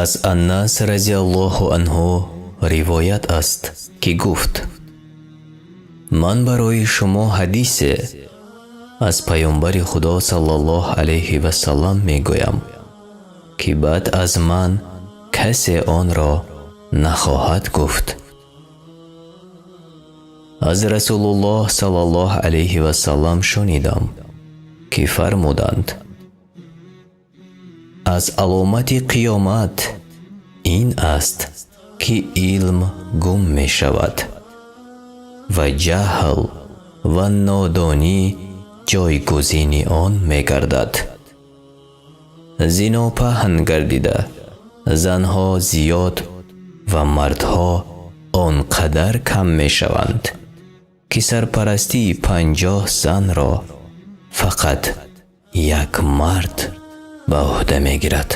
Аз Анас разияллоҳу анҳу ривоят аст, ки гуфт: «Ман барои шумо ҳадисе аз паёмбари Худо саллаллоҳу алайҳи васаллам мегӯям, ки баъд аз ман касе онро нахоҳад гуфт». Аз Расулуллоҳ саллаллоҳу алайҳи васаллам шунидам, ки фармуданд: «Аз аломати қиёмат ин аст, ки илм гум мешавад ва ҷаҳл ва нодонӣ ҷойгузини он мегардад. Зино паҳн гардида, занҳо зиёд ва мардҳо он қадар кам мешаванд, ки сарпарастии 50 занро фақат як мард ба уҳда мегирад».